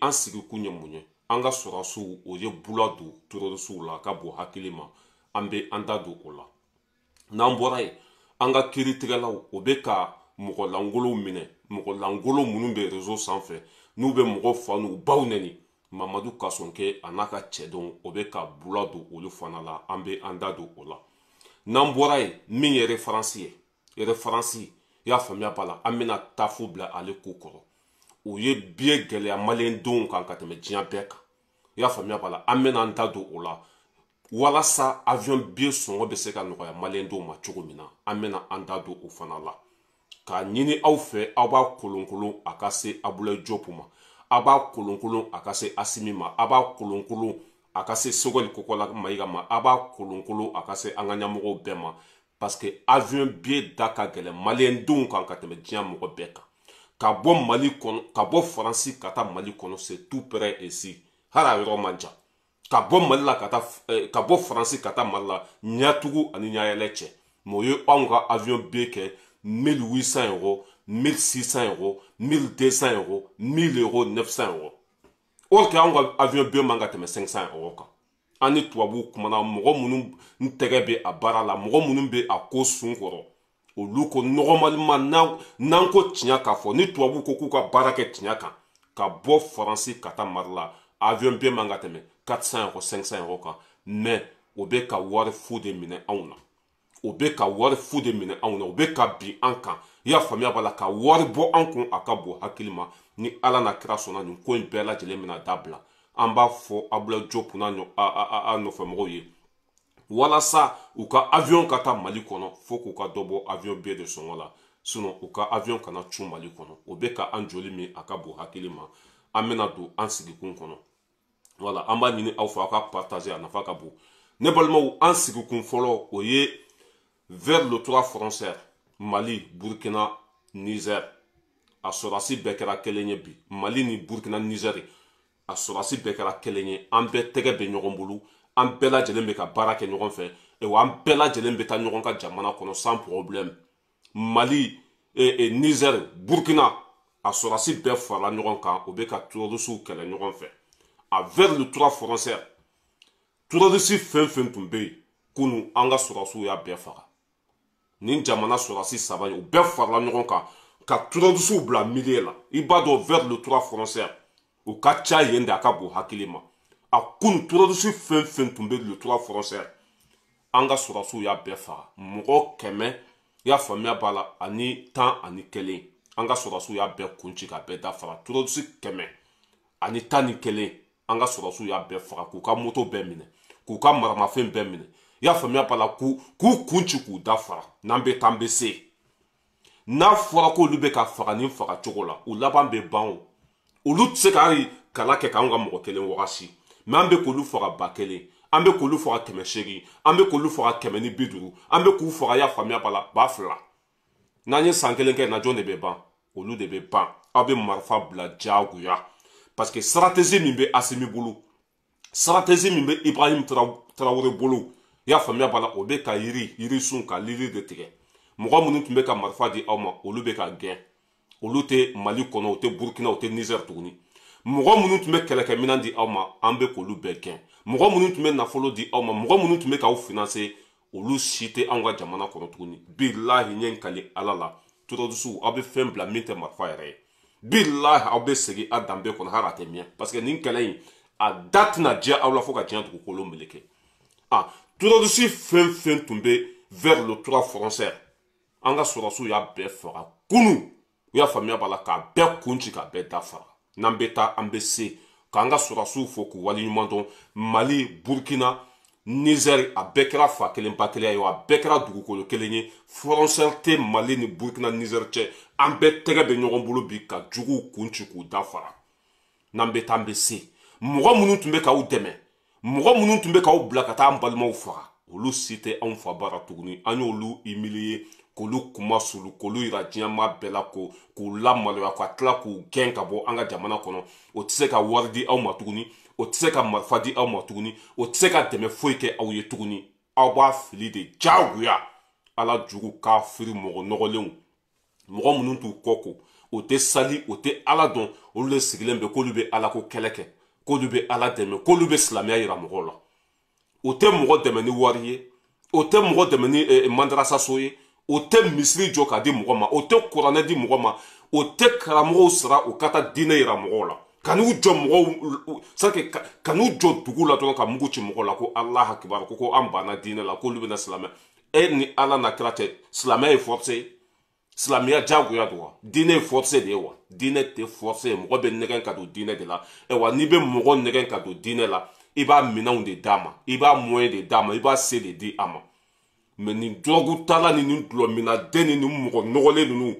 An sigikun ye mun ye? An ka sɔrɔdasiw, o ye bula don terroristew la ka bon hakili ma. An bɛ an da don o la. N'an bɔra yen, an ka kiiritigɛlaw, o bɛ ka mɔgɔ lankolonw minɛ, mɔgɔ lankolon minnu bɛ réseau sanfɛ, n'u bɛ mɔgɔ fa n'u baw nɛni. Mamadu Kasɔnkɛ a n'a ka cɛdenw, o bɛ ka bula don olu fana la. An bɛ an da don o la. N'an bɔra yen, min ye référence ye, référence, i y'a faamuya b'a la, an bɛna tafu bila ale ko kɔrɔ. O ye biye gɛlɛya maliyɛndenw kan ka tɛmɛ diɲɛ bɛɛ kan. I y'a faamuya b'a la, an bɛna an da don o la walasa avion billet sɔngɔ bɛ se ka nɔgɔya maliyɛndenw ma cogo min na. An bɛna an da don o fana la k'a ɲini aw fɛ, aw b'a kolonkolon a ka se Abulayi Jɔpu ma, a b'a kolonkolon a ka se Asimi ma, a b'a kolonkolon a ka se Sogɛli Kokola Mayiga ma, a b'a kolonkolon a ka se an ka ɲɛmɔgɔw bɛɛ ma, parce que avion billet da ka gɛlɛn maliyɛndenw kan ka tɛmɛ diɲɛ mɔgɔ bɛɛ kan. Ka bɔ Mali kɔnɔ, ka bɔ Faransi ka taa Mali kɔnɔ, c'est tout près ici, hali a yɔrɔ man jan. Ka bɔ Mali la ka taa, ka bɔ Faransi ka taa Mali la, ɲɛtugu ani ɲayɛlɛ cɛ. Mais o ye anw ka avion billet kɛ 1800 euros, 1600 euros, 1200 euros, 1000 euros, 900 euros, or que anw ka avion billet man ka tɛmɛ 500 euros kan. An ni tubabuw kumana, mɔgɔ minnu n tɛgɛ bɛ a baara la, mɔgɔ minnu bɛ a ko sun kɔrɔ, olu ko normalement, n'an ko tiɲɛ k'a fɔ, ni tubabuw ko k'u ka baara kɛ tiɲɛ kan, ka bɔ Faransi ka taa Mali la, avion billet man ka tɛmɛ 400 euros, 500 euros kan. Mais o bɛ ka wari fu de minɛ anw na, o bɛ ka wari fu de minɛ anw na, o bɛ ka bin an kan. I y'a faamuya b'a la, ka wari bɔ an kun, a ka bon hakili ma. Ni Ala n'a kira sɔnna, nin ko in bɛɛ lajɛlen bɛna dabila. An b'a fɔ Abulayi Jɔpu n'a a nɔfɛmɔgɔw ye, walasa u ka avion ka taa Mali kɔnɔ, fo k'u ka dɔ bɔ avion billet de sɔngɔ la, sinon u ka avion kana cun Mali kɔnɔ. O bɛ ka an joli min, a ka bon hakili ma. An bɛna don an sigikun kɔnɔ. Wala an b'a ɲini aw fɛ, aw ka partager, a nafa ka bon. Ne balimaw, an sigikun fɔlɔ, o ye vers le trois frontières, Mali, Burkina, Niger. A sɔrɔsi bɛɛ kɛra kelen ye bi. Mali ni Burkina, Niger, a sɔrɔsi bɛɛ kɛra kelen ye. An bɛɛ tɛgɛ bɛ ɲɔgɔn bolo, an bɛɛ lajɛlen bɛ ka baara kɛ ɲɔgɔn fɛ, wa an bɛɛ lajɛlen bɛ taa ɲɔgɔn ka jamana kɔnɔ sans problème. Mali, Niger, Burkina, a sɔrɔsi bɛɛ farala ɲɔgɔn kan, o bɛ ka terroristew kɛlɛ ɲɔgɔn fɛ. A vers le trois frontières, terroriste fɛn fɛn tun bɛ yen kunu, an ka sɔrɔsiw y'a bɛɛ faga. Nin jamana sɔrɔsi saba in, u bɛɛ farala ɲɔgɔn kan ka terroristew bila milieu la. I b'a dɔn, vers le trois frontières, u ka ca yen de, a ka bon hakili ma. A kunu, terroriste fɛn fɛn tun bɛ le trois frontières, an ka sɔrɔsiw y'a bɛɛ faga. Mɔgɔ 100, i y'a faamuya b'a la, ani 11, an ka sɔrɔsiw y'a bɛɛ kun ci ka bɛɛ dafara. Terroriste 111, an ka sɔrɔsiw y'a bɛɛ faga, k'u ka moto bɛɛ minɛ, k'u ka maramafɛn bɛɛ minɛ. I y'a faamuya b'a la, k'u kun ci k'u dafara. N'an bɛ taa, an bɛ se. N'a fɔra k'olu bɛ ka faga nin faga cogo la, u laban bɛ ban. O olu tɛ se ka hali kala kɛ k'anw ka mɔgɔ kelen wagasi. Mais an bɛ k'olu faga 1000, an bɛ k'olu faga 800, an bɛ k'olu faga 150, an bɛ k'u faga, i y'a faamuya b'a la, 2000. N'an ye san kelen kɛ na, jɔn de bɛ ban? Olu de bɛ ban. Aw bɛ marifa bila diyagoya, parce que stratégie min bɛ Asimi bolo, stratégie min bɛ Ibrahim Traoré bolo, i y'a faamuya b'a la, o bɛ ka yiri yirisun ka lili de tigɛ. Mɔgɔ minnu tun bɛ ka marifa di aw ma, olu bɛ ka gɛn, olu tɛ Mali kɔnɔ, u tɛ Burukina, u tɛ Niger tuguni. Mɔgɔ minnu tun bɛ kɛlɛkɛminɛn di aw ma, an bɛ k'olu bɛɛ gɛn. Mɔgɔ minnu tun bɛ nafolo di aw ma, mɔgɔ minnu tun bɛ k'aw financer, olu si tɛ anw ka jamana kɔnɔ tuguni. Bilahi, n ye n kali Ala la, terroristew, aw bɛ fɛn bila min tɛ marifa yɛrɛ ye. Bilahi, aw bɛ segin a danbe kɔnɔ hali a tɛ mɛn, parce que nin kɛlɛ in, a da tɛna diya aw la fo ka diɲɛ dugukolo meleke. A terroriste fɛn fɛn tun bɛ vers le trois frontières, an ka sɔrɔsiw y'a bɛɛ faga kunu. U y'a faamuya b'a la, k'a bɛɛ kun ci k'a bɛɛ dafara. N'an bɛ taa, an bɛ se k'an ka sɔrɔsiw fo k'u waleɲuman dɔn. Mali, Burkina, Niger, a bɛɛ kɛra fa kelen ba kelen ye, a bɛɛ kɛra dugukolo kelen ye. Frontière tɛ Mali ni Burkina, Niger cɛ. An bɛɛ tɛgɛ bɛ ɲɔgɔn bolo bi ka juguw kun ci k'u dafara. N'an bɛ taa, an bɛ se. Mɔgɔ minnu tun bɛ k'aw dɛmɛ, mɔgɔ minnu tun bɛ k'aw bila ka taa an balimaw faga, olu si tɛ anw fa baara tuguni. An y'olu humilier, k'olu kuma sulu, k'olu yira diɲɛmaa bɛɛ la, k'u lamaloya, ka tila k'u gɛn ka bɔ an ka jamana kɔnɔ. O tɛ se ka wari di aw ma tuguni, o tɛ se ka marifa di aw ma tuguni, o tɛ se ka dɛmɛ foyi kɛ aw ye tuguni. Aw b'a fili de diyagoya. Ala jugu kafiri, mɔgɔ nɔgɔlenw, mɔgɔ minnu t'u kɔ ko, O tɛ sali, o tɛ Ala dɔn. Olu de sigilen bɛ k'olu bɛ Ala ko kɛlɛ kɛ, k'olu bɛ Ala dɛmɛ, k'olu bɛ silamɛya yira mɔgɔw la. O tɛ mɔgɔ dɛmɛ ni wari ye, o tɛ mɔgɔ dɛmɛ ni mandarasaso ye, o tɛ misiri jɔ k'a di mɔgɔ ma, o tɛ kuranɛ di mɔgɔ ma, o tɛ karamɔgɔw sara o ka taa diinɛ yira mɔgɔw la. Ka n'u jɔ mɔgɔw, c'est ka n'u jɔ dugu la dɔrɔn ka mugu ci mɔgɔw la ko Ala hakibaru, ko an banna diinɛ la, k'olu bɛna silamɛ. E ni Ala na kira cɛ, silamɛ ye force ye? Silamɛya diyagoya don wa? Diinɛ ye force de ye wa? Diinɛ tɛ force ye. Mɔgɔ bɛ nɛgɛn ka don diinɛ de la. Ayiwa, n'i bɛ mɔgɔ nɛgɛn ka don diinɛ la, i b'a minɛnw de d'a ma, i b'a moyen de d'a ma, i b'a se de di a ma. Mais nin dɔrɔgu tala ni nin dulɔminaden ni nin mɔgɔ nɔgɔlen ninnu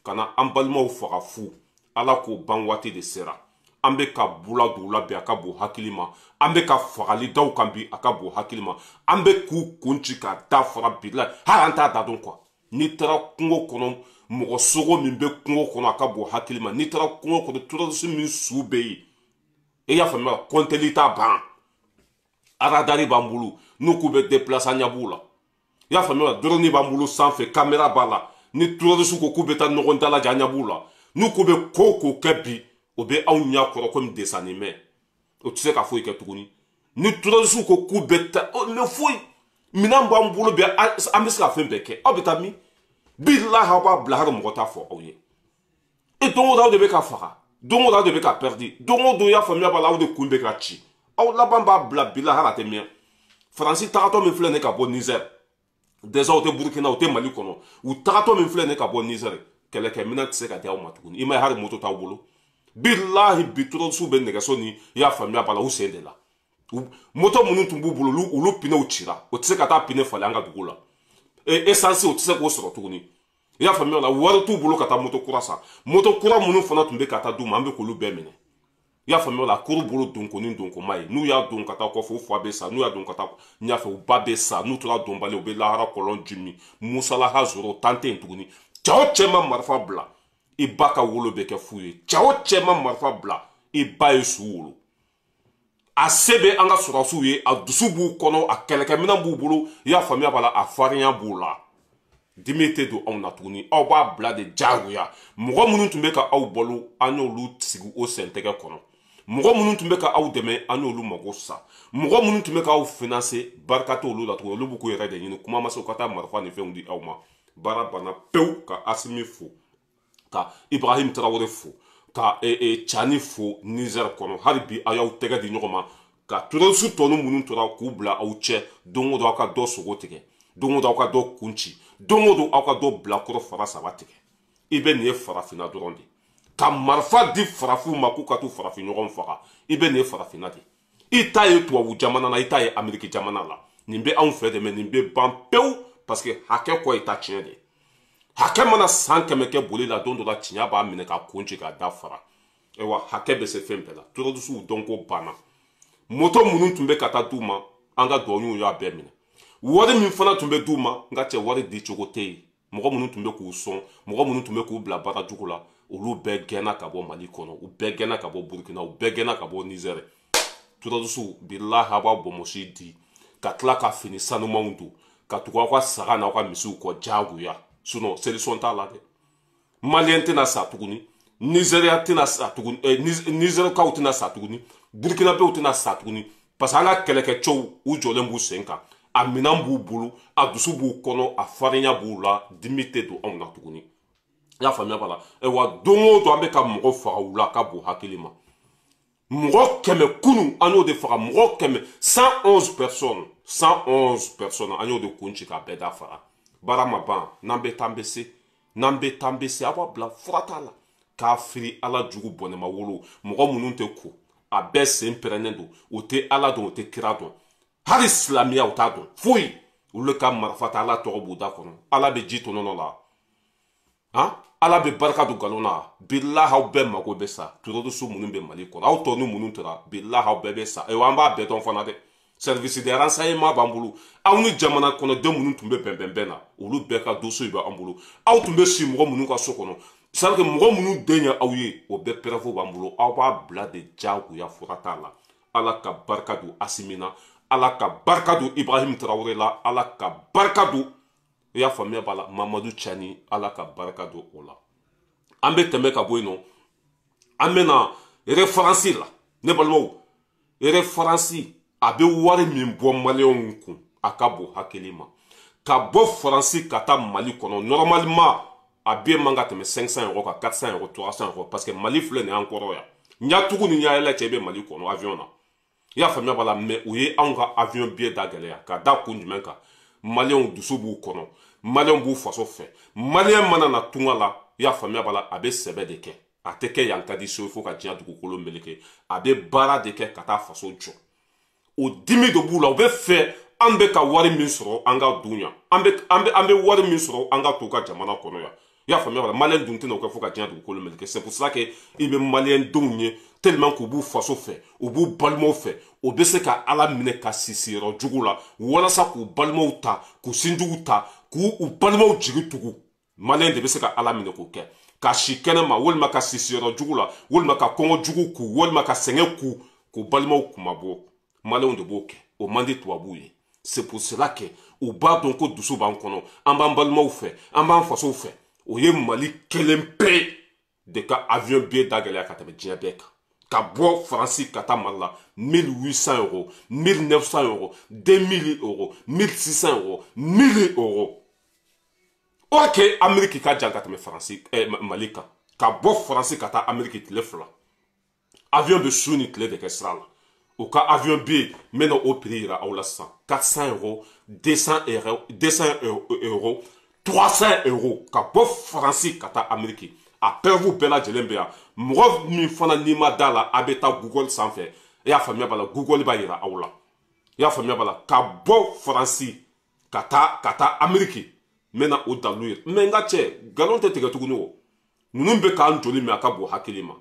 ka na an balimaw faga fu, Ala k'o ban waati de sera. An bɛ ka bula don u la bi, a ka bon hakili ma. An bɛ ka fagali daw kan bi, a ka bon hakili ma. An bɛ k'u kun ci k'a da fara bi la, hali an t'a da dɔn quoi. N'i taara kungo kɔnɔ, mɔgɔ sogo min bɛ kungo kɔnɔ, a ka bon hakili ma. N'i taara kungo kɔnɔ, terroriste min su bɛ yen, e y'a faamuya, kɔnteli t'a ban. Aradari b'an bolo, n'u k'u bɛ déplacer, an ɲɛ b'u la. I y'a faamuya, drone b'an bolo sanfɛ, caméra b'a la. Ni terroriste ko k'u bɛ taa ɲɔgɔn dalajɛ, an ɲɛ b'u la. N'u k'u bɛ ko o ko kɛ bi, o bɛ anw ɲɛ kɔrɔ komi dessin animé. O tɛ se ka foyi kɛ tuguni. Ni terroriste ko k'u bɛ taa, mais foyi, minɛn b'an bolo bi, an bɛ se ka fɛn bɛɛ kɛ. Aw bɛ taa min? Bilahi, aw b'a bila hali mɔgɔ t'a fɔ aw ye. E, don o don aw de bɛ ka faga, don o don aw de bɛ ka pɛridi, don o don, i y'a faamuya b'a la, aw de kun bɛ ka ci. Aw laban b'a bila bilahi, hali a tɛ mɛn. Faransi tagatɔ min filɛ nin ka bɔ Nizɛri déjà, o tɛ Burukina, o tɛ Mali kɔnɔ. U tagatɔ min filɛ nin ka bɔ Nizɛri, kɛlɛkɛminɛn tɛ se ka di aw ma tuguni. I ma ye, hali moto t'aw bolo. Bilahi, bi terroriste bɛ nɛgɛso ni, i y'a faamuya b'a la, u sen de la. Moto minnu tun b'u bolo, olu pinew cira, o tɛ se ka taa pneu falen an ka dugu la. Essence, o tɛ se k'o sɔrɔ tuguni. I y'a faamuya la, wari t'u bolo ka taa moto kura san. Moto kura minnu fana tun bɛ ka taa d'u ma, an bɛ k'olu bɛɛ minɛ. I y'a faamuya la, kuru bolo donkoni donkoma ye. N'u y'a don ka taa kɔfɛ, u fa bɛ sa. N'u y'a don ka taa ɲɛfɛ, u ba bɛ sa. N'u tora donbali, u bɛ lahara kɔlɔn ji min. Musalaha zoro tan tɛ yen tuguni. Cɛ o cɛ ma marifa bila, i ba ka wolo bɛ kɛ fu ye. Cɛ o cɛ ma marifa bila, i ba ye su wolo. A se bɛ an ka sɔrɔdasiw ye, a dusu b'u kɔnɔ, a kɛlɛkɛminɛn b'u bolo, i y'a faamuya b'a la, a farinya b'u la. Dimi tɛ don anw na tuguni. Aw b'a bila de diyagoya. Mɔgɔ minnu tun bɛ ka aw balo, an y'olu sigi o sɛntɛgɛ kɔnɔ. Mɔgɔ minnu tun bɛ ka aw dɛmɛ, an y'olu mago sa. Mɔgɔ minnu tun bɛ k'aw financer, barika t'olu la tuguni. Olu b'u k'u yɛrɛ de ɲini. Kuma ma se u ka taa marifa ni fɛnw di aw ma. Baara banna pewu. Ka Asimi fo, ka Ibrahim Traoré fo, ka Tchani fo Niger kɔnɔ. Hali bi aw y'aw tɛgɛ di ɲɔgɔn ma ka terroriste tɔ minnu tora k'u bila aw cɛ. Don o don aw ka dɔ sogo tigɛ, don o don aw ka dɔ kun ci, don o don aw ka dɔ bilakɔrɔ fara saba tigɛ. I bɛ nin ye farafinna dɔrɔn de ka marifa di farafinw ma k'u ka t'u farafin ɲɔgɔn faga. I bɛ nin ye farafinna de. I ta ye tubabu jamana na, i ta ye Ameriki jamana la. Nin bɛ anw fɛ de, mais nin bɛ ban pewu, parce que hakɛ kɔ ye ta tiɲɛ de. Hakɛ mana san 100 kɛ boli la, don dɔ la tiɲɛ b'a minɛ ka kun ci k'a da fara. Ayiwa, hakɛ bɛ se fɛn bɛɛ la. Terroriste dɔnko banna. Moto minnu tun bɛ ka taa d'u ma, an ka duwawuw y'a bɛɛ minɛ. Wari min fana tun bɛ d'u ma, n ka cɛ, wari di cogo tɛ yen. Mɔgɔ minnu tun bɛ k'u sɔn, mɔgɔ minnu tun bɛ k'u bila baara jugu la, olu bɛɛ gɛnna ka bɔ Mali kɔnɔ, u bɛɛ gɛnna ka bɔ Burukina, u bɛɛ gɛnna ka bɔ Nizɛri. Terroriste, bilahi, a b'a bɔnmɔsi di ka tila ka fini sanumanw don ka tugu aw ka saga n'aw ka misiw kɔ diyagoya. Sinon solution t'a la dɛ. Maliyɛn tɛna sa tuguni, Nizeriya tɛna sa tuguni, Nizɛrikaw tɛna sa tuguni, Burukinabew tɛna sa tuguni, parce que an ka kɛlɛkɛcɛw, u jɔlen b'u sen kan, a minɛn b'u bolo, a dusu b'u kɔnɔ, a farinya b'u la. Dimi tɛ don anw na tuguni. I y'a faamuya b'a la. Ayiwa, don o don an bɛ ka mɔgɔ faga u la ka bon hakili ma. Mɔgɔ 100 kunu, an y'o de faga. Mɔgɔ 100, 111 personnes, 111 personnes, an y'o de kun ci k'a bɛɛ da fara. Baara ma ban. N'an bɛ taa, an bɛ se. N'an bɛ taa, an bɛ se. A b'a bila, fura t'a la. K'a firi Ala jugu bɔnɛma wolo. Mɔgɔ minnu tɛ ko, a bɛɛ sen pɛrɛnnen don. O tɛ Ala dɔn, o tɛ kira dɔn, hali silamɛya o t'a dɔn foyi. Olu ka marifa ta, Ala tɔgɔ b'u da kɔnɔ. Ala bɛ ji to nɔnɔ la, han, Ala bɛ barika don nkalon na. Bilahi, aw bɛɛ mago bɛ sa. Terroriste minnu bɛ Mali kɔnɔ, aw tɔ ni minnu tora, bilahi, aw bɛɛ bɛ sa. Ayiwa, an b'a bɛɛ dɔn fana dɛ. Service de renseignement b'an bolo. Aw ni jamana kɔnɔden minnu tun bɛ bɛnbɛnbɛn na, olu bɛɛ ka dossier bɛ an bolo. Aw tun bɛ si mɔgɔ minnu ka so kɔnɔ, c'est à dire que mɔgɔ minnu den ye aw ye, o bɛɛ preuve b'an bolo. Aw b'a bila de diyagoya, fura t'a la. Ala ka barika don Asimi na, Ala ka barika don Ibrahim Traoré la, Ala ka barika don, i y'a faamuya b'a la, Mamadu Tchani, Ala ka barika don o la. An bɛ tɛmɛ ka bɔ yen nɔ, an bɛna référence la. Ne balimaw, référence a bɛ wari min bɔ maliyɛnw kun, a ka bon hakili ma. Ka bɔ Faransi ka taa Mali kɔnɔ, normalement a bɛɛ man ka tɛmɛ 500 euros kan, 400 euros, 300 euros, parce que Mali filɛ nin y'an kɔrɔ yan. Ɲatugu ni ɲayɛlɛ cɛ, i bɛ Mali kɔnɔ avion na, i y'a faamuya b'a la. Mais u ye anw ka avion billet da gɛlɛya ka da kun jumɛn kan? Maliyɛnw dusu b'u kɔnɔ, maliyɛnw b'u faso fɛ. Maliyɛn mana na tunga la, i y'a faamuya b'a la, a bɛ sɛbɛ de kɛ, a tɛ kɛ yan ka di so fo ka diɲɛ dugukolo meleke. A bɛ baara de kɛ ka taa faso jɔ. O dimi de b'u la. U bɛ fɛ an bɛ ka wari min sɔrɔ, an ka dun yan, an bɛ wari min sɔrɔ, an ka to ka jamana kɔnɔ yan, i y'a faamuya b'a la. Maliyɛn dun tɛna o kɛ fo ka diɲɛ dugukolo meleke. C'est pour cela que i bɛ maliyɛn denw ye, tellement k'u b'u faso fɛ, u b'u balimaw fɛ, o bɛ se ka Ala minɛ ka si siyɔrɔ jugu la walasa k'u balimaw ta, k'u sinjugu ta, k'u u balimaw jigi tugu. Maliyɛn de bɛ se ka Ala minɛ k'o kɛ, ka si kɛnɛ ma, walima ka si siyɔrɔ jugu la, walima ka kɔngɔ jugu k'u, walima ka sɛgɛn k'u balimaw kumabɔ. Maliyɛnw de b'o kɛ, o man di tubabuw ye. C'est pour cela que u b'a dɔn ko dusu b'an kɔnɔ, an b'an balimaw fɛ, an b'an fasow fɛ. O ye Mali kelen pe de ka avion billet da gɛlɛya ka tɛmɛ diɲɛ bɛɛ kan. Ka bɔ Faransi ka taa Mali la, 1800 euros, 1900 euros, 2000 euros, 1600 euros, 1000 euros. Or que Amérique ka jan ka tɛmɛ Faransi Mali kan. Ka bɔ Faransi ka taa Amérique, tile 2, avion bɛ su ni tile de kɛ sira la. U ka avion billet, n bɛna o prix yira aw la sisan: 400 euros, 200 euros, 200 euros, 300 euros, ka bɔ Faransi ka taa Amérique. A preuve bɛɛ lajɛlen bɛ yan. Mɔgɔ min fana n'i ma da la, a bɛ taa Google sanfɛ, i y'a faamuya b'a la, Google b'a yira aw la, i y'a faamuya b'a la. Ka bɔ Faransi ka taa Amérique, n bɛna o dalilu ye. Mais n ka cɛ, nkalon tɛ tigɛ tuguni. O ninnu bɛ k'an joli min, a ka bon hakili ma.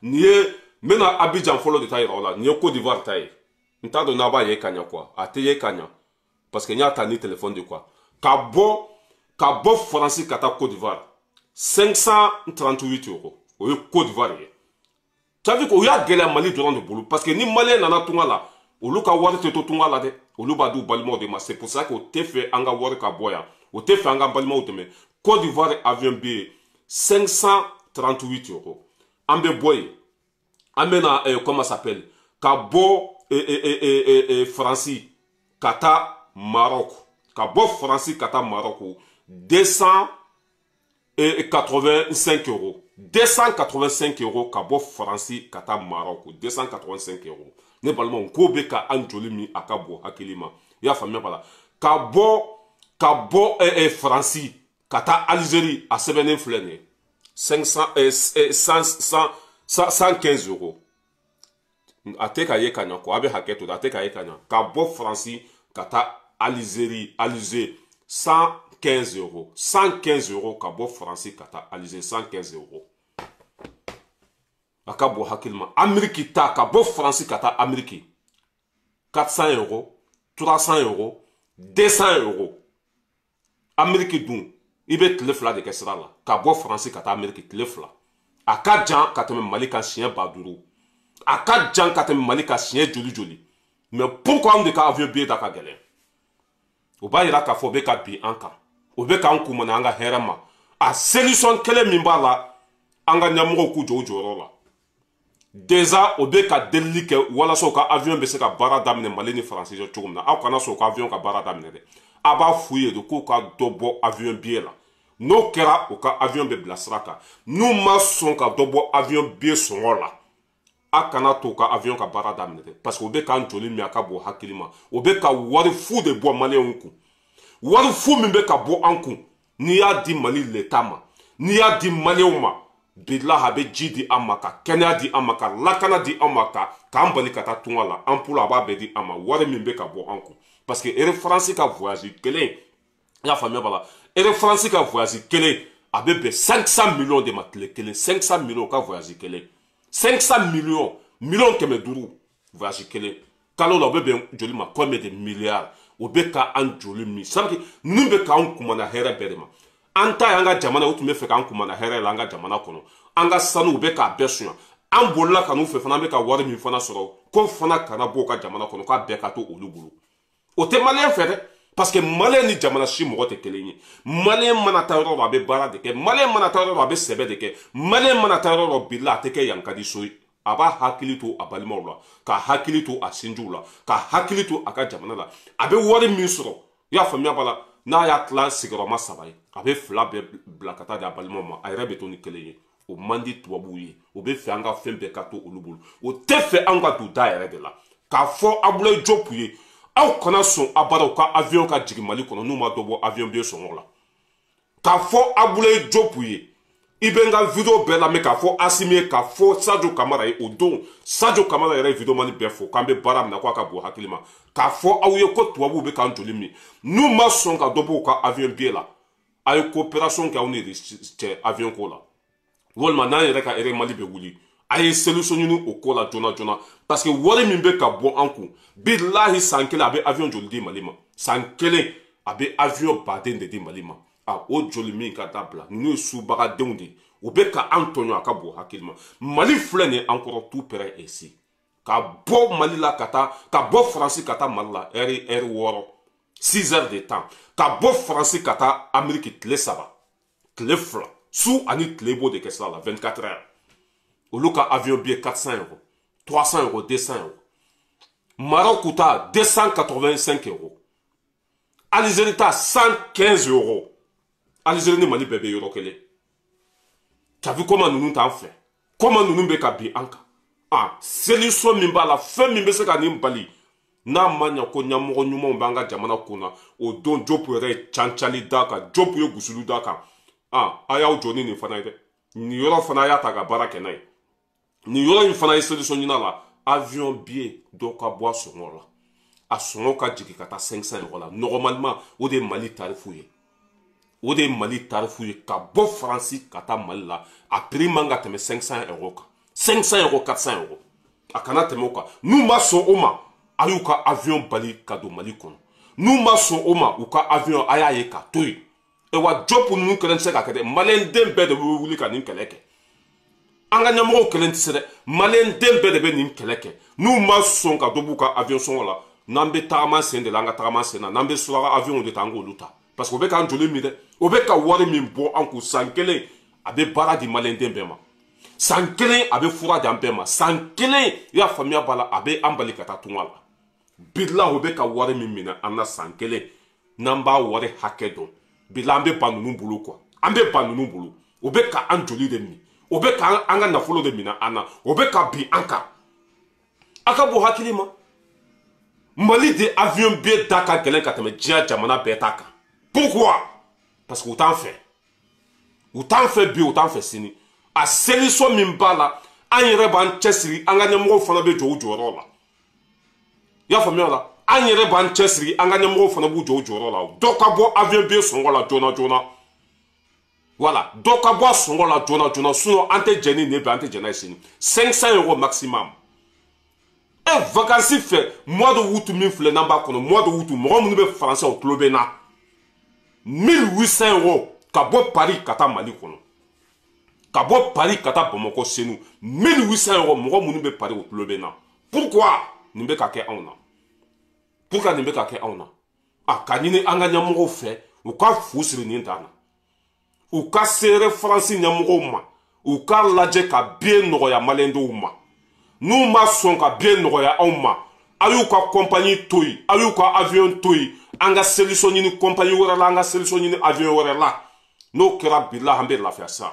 Nin ye, n bɛna Abidjan fɔlɔ de ta yira aw la. Nin ye Côte d'Ivoire ta ye. N t'a dɔn n'a b'a ye ka ɲɛ quoi, a tɛ ye ka ɲɛ parce que n y'a ta ni téléphone de quoi. Ka bɔ Faransi ka taa Côte d'Ivoire, 538 euros, o ye Côte d'Ivoire ye. Ça veut dire que o y'a gɛlɛya Mali dɔrɔn de bolo, parce que ni maliyɛn nana tunga la, olu ka wari tɛ to tunga la dɛ, olu b'a di u balimaw de ma. C'est pour ça que o tɛ fɛ an ka wari ka bɔ yan, o tɛ fɛ an ka balimaw dɛmɛ. Côte d'Ivoire avion bɛ yen, 538 euros. An bɛ bɔ yen, an bɛ na comment ça s'appelle, ka bɔ Faransi ka taa Maroc, ka bɔ Faransi ka taa Maroc, 285 euros, 285 euros, ka bɔ Faransi ka taa Maroc, 285 euros. Ne balimaw, ko bɛ ka an joli min, a ka bɔ hakili ma, i y'a faamuya b'a la. Ka bɔ Faransi ka taa Algérie, a sɛbɛnnen filɛ nin ye, 500 100 115 euros. A tɛ ka ye ka ɲa ko a bɛ hakɛ to, a tɛ ka ye ka ɲa. Ka bɔ Faransi ka taa Algérie, Alger, 115 euros, 115 euros, ka bɔ Faransi ka taa Alger, 115 euros, a ka bɔ hakili ma. Amérique ta, ka bɔ Faransi ka taa Amérique, 400 euros, 300 euros, 200 euros. Amérique dun, i bɛ tile 2 de kɛ sira la ka bɔ Faransi ka taa Amérique, tile 2. A ka jan ka tɛmɛ Mali kan siɲɛ 5000, a ka jan ka tɛmɛ Mali kan siɲɛ joli joli. Mais pourquoi anw de ka avion billet da ka gɛlɛn? O b'a yira k'a fɔ o bɛ ka bin an kan, o bɛ k'an kun an ka hɛrɛ ma. A solution kelen min b'a la, an ka ɲɛmɔgɔw k'u jɔ u jɔyɔrɔ la. Déjà o bɛ ka delili kɛ walasa u ka avion bɛ se ka baara daminɛ Mali ni Faransi cɛ cogo min na. Aw kana sɔn u ka avion ka baara daminɛ dɛ, a b'a f'u ye de k'u ka dɔ bɔ avion billet la. N'o kɛra, u ka avion bɛ bila sira kan. N'u ma sɔn ka dɔ bɔ avion billet sɔngɔ la, a kana to u ka avion ka baara daminɛ dɛ, parce que u bɛ k'an joli min, a ka bon hakili ma. O bɛ ka wari fu de bɔ maliyɛnw kun. Wari fu min bɛ ka bɔ an kun, n'i y'a di Mali leta ma, n'i y'a di maliyɛnw ma, bilahi, a bɛ ji di an ma, ka kɛnɛya di an ma, ka lakana di an ma, ka k'an bali ka taa tunga la. An a b'a bɛɛ di an ma, wari min bɛ ka bɔ an kun. Parce que Air France ka voyage kelen, i y'a faamuya b'a la, Air France ka voyage kelen, a bɛ bɛn 500 millions de ma tile kelen. 500 millions ka voyage kelen, 500 millions, miliyɔn 500, voyage kelen kalo la, o bɛ bɛn joli ma? Combien de milliards? O bɛ ka an joli min, c'est à dire ninnu bɛ k'an kumana hɛrɛ bɛɛ de ma. An ta y'an ka jamana, o tun bɛ fɛ k'an kumana hɛrɛ la an ka jamana kɔnɔ. An ka sanu, u bɛ k'a bɛɛ suɲa. An bolila ka n'u fɛ fana, an bɛ ka wari min fana sɔrɔ, ko fana kana bɔ u ka jamana kɔnɔ, k'a bɛɛ ka to olu bolo. O tɛ maliyɛn fɛ dɛ. Parce que malien ni jamana si mɔgɔ tɛ kelen ye. Malien mana taa yɔrɔ dɔ, a bɛ baara de kɛ. Malien mana taa yɔrɔ dɔ, a bɛ sɛbɛ de kɛ. Malien mana taa yɔrɔ dɔ, bila a tɛ kɛ yan ka di so ye. A b'a hakili to a balimaw la, k'a hakili to a sinjiw la, k'a hakili to a ka jamana la. A bɛ wari min sɔrɔ, i y'a faamuya b'a la, n'a y'a tila sigiyɔrɔma 3 ye, a bɛ 2 bɛɛ bila ka taa di a balimaw ma, a yɛrɛ bɛ to ni kelen ye. O man di tubabuw ye. O bɛ fɛ an ka fɛn bɛɛ ka to olu bolo. O tɛ fɛ an ka don da yɛrɛ de la. K'a fɔ Abdoulaye Diop ye, aw kana sɔn abaraw ka avion ka jigin Mali kɔnɔ n'u ma dɔ bɔ avion billet sɔngɔ la. K'a fɔ Abdoulaye Diop ye, i bɛ n ka vidéo bɛɛ lamɛn, k'a fɔ Assimi ye, k'a fɔ Sadio Kamara ye. O don Sadio Kamara yɛrɛ ye vidéo mani bɛɛ fɔ k'an bɛ baara min na k'a ka bon hakili ma. K'a fɔ aw ye ko tubabuw bɛ k'an joli min, n'u ma sɔn ka dɔ bɔ u ka avion billet la, a ye coopération kɛ aw ni cɛ avion ko la, walima n'an yɛrɛ ka Air Mali bɛ wuli, a ye solution ɲini o ko la joona joona. Parce que wari min bɛ ka bɔ an kun, bilahi, san kelen a bɛ avion joli di Mali ma? San kelen a bɛ avion baden de di Mali ma. A o joli min ka dabila, ninnu ye subagadenw de ye, u bɛ ka an tɔɲɔ, a ka bon hakili ma. Mali filɛ nin ye an kɔrɔ, tout près ici. Ka bɔ Mali la ka taa, ka bɔ Faransi ka taa Mali la, heure 6, 6 heures de temps. Ka bɔ Faransi ka taa Amérique, tile 3, tile 2, su ani tile b'o de kɛ sira la, 24 heures. Olu ka avion billet 400 euros, 300 euros, 200 euros. Maroc ta 285 euros, Algérie ta 115 euros. Algérie ni Mali bɛɛ bɛ yɔrɔ kelen. T'as vu comment ninnu t'an fɛ, comment ninnu bɛ ka bin an kan? Ah, solution min b'a la, fɛn min bɛ se ka nin bali, n'a ma ɲa ko ɲɛmɔgɔ ɲumanw b'an ka jamana kun na, o don Diop yɛrɛ ye cancali da kan, Diop ye gusulu da kan. Ah, a y'aw jɔ ni nin fana ye dɛ. Nin yɔrɔ fana, a y'a ta ka baara kɛ n'a ye. Nin yɔrɔ in fana ye solution ɲini a la. Avion billet dɔ ka bɔ a sɔngɔ la, a sɔngɔ ka jigin ka taa 500 euros la normalement. O de ye Mali tarifu ye, o de ye Mali tarifu ye. Ka bɔ Faransi ka taa Mali la, a prix man ka tɛmɛ 500 euros kan, 500 euros, 400 euros, a kana tɛmɛ o kan. N'u ma sɔn o ma, a y'u ka avion bali ka don Mali kɔnɔ. N'u ma sɔn o ma, u ka avion, a y'a ye k'a to yen. Wa Diop ninnu kelen tɛ se ka kɛ dɛ, maliyɛn den bɛɛ de bɛ wuli ka nin kɛlɛ kɛ. An ka ɲɛmɔgɔw kelen tɛ se dɛ, maliyɛn den bɛɛ de bɛ nin kɛlɛ kɛ. N'u ma sɔn ka dɔ b'u ka avion sɔngɔ la, n'an bɛ tagama sen de la, an ka tagama sen na. N'an bɛ suraka avion de ta, an k'olu ta, parce que o bɛ k'an joli min dɛ, o bɛ ka wari min bɔ an kun san kelen, a bɛ baara di maliyɛn den bɛɛ ma. San kelen a bɛ fura di an bɛɛ ma. San kelen, i y'a faamuya b'a la, a bɛ an bali ka taa tunga la. Bilahi, o bɛ ka wari min minɛ an na san kelen, n'an b'a wari hakɛ dɔn, bila an bɛ ban ninnu bolo quoi. An bɛ ban ninnu bolo. O bɛ ka an joli de min, o bɛ ka an ka nafolo de minɛ an na, o bɛ ka bin an kan. A ka bɔ hakili ma, Mali de avion bɛɛ da ka gɛlɛn ka tɛmɛ diɲɛ jamana bɛɛ ta kan. Pourquoi? Parce que u t'an fɛ, u t'an fɛ bi, u t'an fɛ sini. A solution min b'a la, an yɛrɛ b'an cɛsiri, an ka ɲɛmɔgɔw fana bɛ jɔ u jɔyɔrɔ la. I y'a faamuya la, an yɛrɛ b'an cɛsiri, an ka ɲɛmɔgɔw fana b'u jɔ u jɔyɔrɔ la. Dɔ ka bɔ avion billet sɔngɔ la joona joona, voilà, dɔ ka bɔ a sɔngɔ la joona joona, sinon an tɛ jɛ ni nin bi, an tɛ jɛ n'a ye sini. 500 euros maximum. E vacances fɛ, mois de août min filɛ n'an b'a kɔnɔ, mois de août, mɔgɔ minnu bɛ français, o tulo bɛ n na, 1800 euros ka bɔ Paris ka taa Mali kɔnɔ, ka bɔ Paris ka taa Bamakɔ Senu, 1800 euros. Mɔgɔ minnu bɛ Paris, o tulo bɛ n na. Pourquoi nin bɛ ka kɛ anw na? Pourquoi nin bɛ ka kɛ anw na? A ka ɲini an ka ɲɛmɔgɔw fɛ, u ka fu siri nin dan na, u ka seere Faransi ɲɛmɔgɔw ma, u k'a lajɛ ka billet nɔgɔya maliyɛndenw ma. N'u ma sɔn ka billet nɔgɔya anw ma, a y'u ka compagnie to yen, a y'u ka avion to yen, an ka solution ɲini compagnie wɛrɛ la, an ka solution ɲini avion wɛrɛ la. N'o kɛra, bila an bɛ lafiya sisan.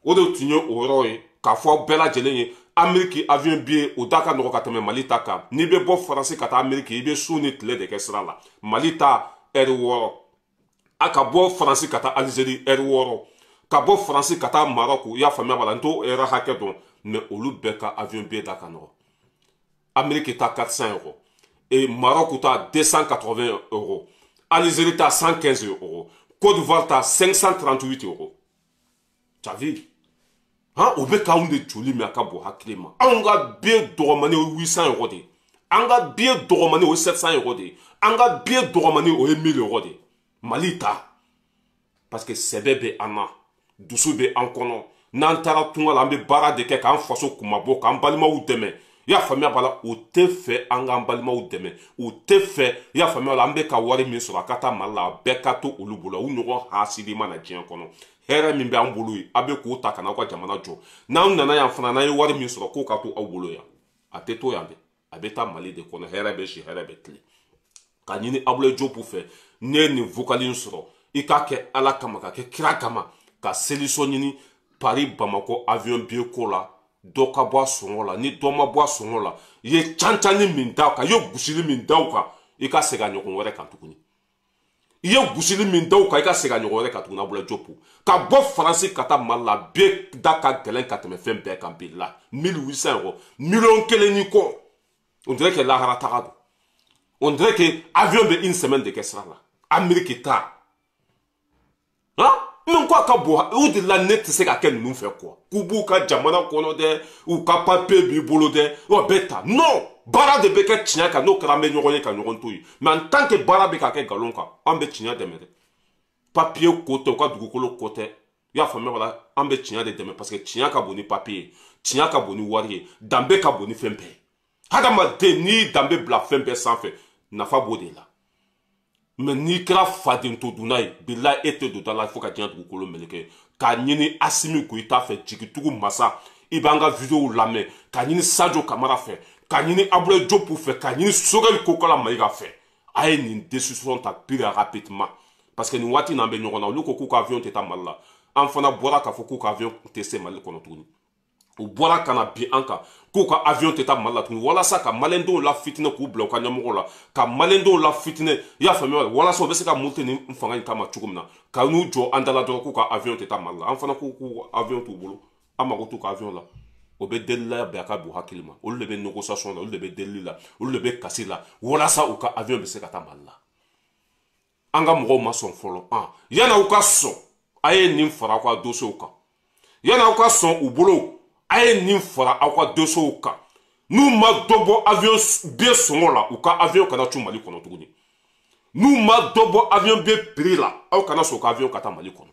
O de tun ye o yɔrɔ ye k'a fɔ aw bɛɛ lajɛlen ye. Ameriki avion billet, o da ka nɔgɔ ka tɛmɛ Mali ta kan. N'i bɛ bɔ Faransi ka taa Ameriki, i bɛ su ni tile de kɛ sira la. Mali ta, heure 6. A ka bɔ Faransi ka taa Algérie, heure 6. Ka bɔ Faransi ka taa Maroc, i y'a faamuya b'a la, n t'o heure hakɛ dɔn, mais olu bɛɛ ka avion billet da ka nɔgɔ. Amérique ta 400 euros et Maroc ta 280 euros, Algérie ta 115 euros, Côte d'Ivoire ta 538 euros. Tu as vu, han? O bɛ k'anw de joli min, a ka bon hakili ma. Anw ka billet dɔgɔmani o ye 800 euros de ye, an ka billet dɔgɔmani o ye 700 euros de ye, an ka billet dɔgɔmani o ye 1000 euros de ye Mali ta. Parce que sɛbɛ bɛ an na, dusu bɛ an kɔnɔ. N'an taara tunga la, an bɛ baara de kɛ k'an faso kunmabɔ, k'an balimaw dɛmɛ. I y'a faamuya b'a la, u tɛ fɛ an k'an balimaw dɛmɛ, u tɛ fɛ, i y'a faamuya la, an bɛ ka wari min sɔrɔ a ka taa Mali la, a bɛɛ ka to olu bolo. U ɲɔgɔn hasidi mana diɲɛ kɔnɔ, hɛrɛ min bɛ an bolo yen, a bɛ k'o ta ka n'aw ka jamana jɔ. N'anw nana yan fana, n'an ye wari min sɔrɔ k'o ka to aw bolo yan, a tɛ to yan dɛ, a bɛ taa Mali de kɔnɔ. Hɛrɛ bɛ si, hɛrɛ bɛ tile. Ka ɲini Abdoulaye Diop fɛ, n'i ye nin vocal in sɔrɔ, i k'a kɛ Ala kama, ka kɛ kira kama, ka solution ɲini Paris Bamako avion billet ko la. Dɔ ka bɔ a sɔngɔ la. Ni dɔ ma bɔ a sɔngɔ la, i ye cancanni min da kan, i ye gosili min da o kan, i ka segin a ɲɔgɔn wɛrɛ kan tuguni. I ye gosili min da o kan, i ka segin a ɲɔgɔn wɛrɛ kan tuguni. Abdoulaye Diop, ka bɔ Faransi ka taa Mali la, bɛɛ da ka gɛlɛn ka tɛmɛ fɛn bɛɛ kan. Bi la 1800 euros, miliyɔn 1 ni kɔ, on dirait que lahara taga don, on dirait que avion bɛ une semaine de kɛ sira la Amérique ta. Han, min ko a ka bon, o de la ne tɛ se ka kɛ ninnu fɛ quoi. K'u b'u ka jamana kɔnɔ dɛ, u ka papier b'i bolo dɛ, o bɛ ta. Non, baara de bɛ kɛ tiɲɛ kan. N'o kɛra, an bɛ ɲɔgɔn ye ka ɲɔgɔn to yen. Mais en tant que baara bɛ ka kɛ nkalon kan, an bɛ tiɲɛ dɛmɛ dɛ. Papier ko tɛ, u ka dugukolo ko tɛ, i y'a faamuya wala? An bɛ tiɲɛ de dɛmɛ, parce que tiɲɛ ka bon ni papier ye, tiɲɛ ka bon ni wari ye, danbe ka bon ni fɛn bɛɛ ye. Hadamaden, n'i y'i danbe bila fɛn bɛɛ sanfɛ, nafa b'o de la. Mais n'i kɛra faden to dunna ye, bilahi, e tɛ don da la fo ka diɲɛ dugukolo meleke. K'a ɲini Assimi Goïta fɛ, jigitugu masa, i b'an ka videow lamɛn, k'a ɲini Sadio Kamara fɛ, k'a ɲini Abdoulaye Diop fɛ, k'a ɲini Choguel Kokalla Maïga fɛ, a ye nin décision ta plus rapidement, parce que nin waati n'an bɛ ɲɔgɔn na. Olu ko k'u ka avion tɛ taa Mali la, an fana bɔra k'a fɔ k'u ka avion tɛ se Mali kɔnɔ tuguni. U bɔra ka na bin an kan k'u ka avion tɛ taa Mali la tuguni, walasa ka maliyɛndenw la fitinɛ, k'u bila u ka ɲɛmɔgɔ la, ka maliyɛndenw la fitinɛ, i y'a faamuya, walasa u bɛ se ka muruti ni fanga in kama cogo min na. Ka n'u jɔ an da la dɔrɔn k'u ka avion tɛ taa Mali la, an fana k'u avion t'u bolo, an mago t'u ka avion la. O bɛ delila bɛn a ka bon hakili ma. Olu de bɛ négociation la, olu de bɛ delili la, olu de bɛ kasi la walasa u ka avion bɛ se ka taa Mali la. An ka mɔgɔw ma sɔn fɔlɔ. An yan'aw ka sɔn, a ye nin fara aw ka dossiers kan. Yan'aw ka sɔn u bolo, a ye nin fara aw ka dossiers kan. N'u ma dɔ bɔ avion billet sɔngɔ la, u ka avion kana cun Mali kɔnɔ tuguni. N'u ma dɔ bɔ avion billet prix la, aw kana sɔn u ka avion ka taa Mali kɔnɔ.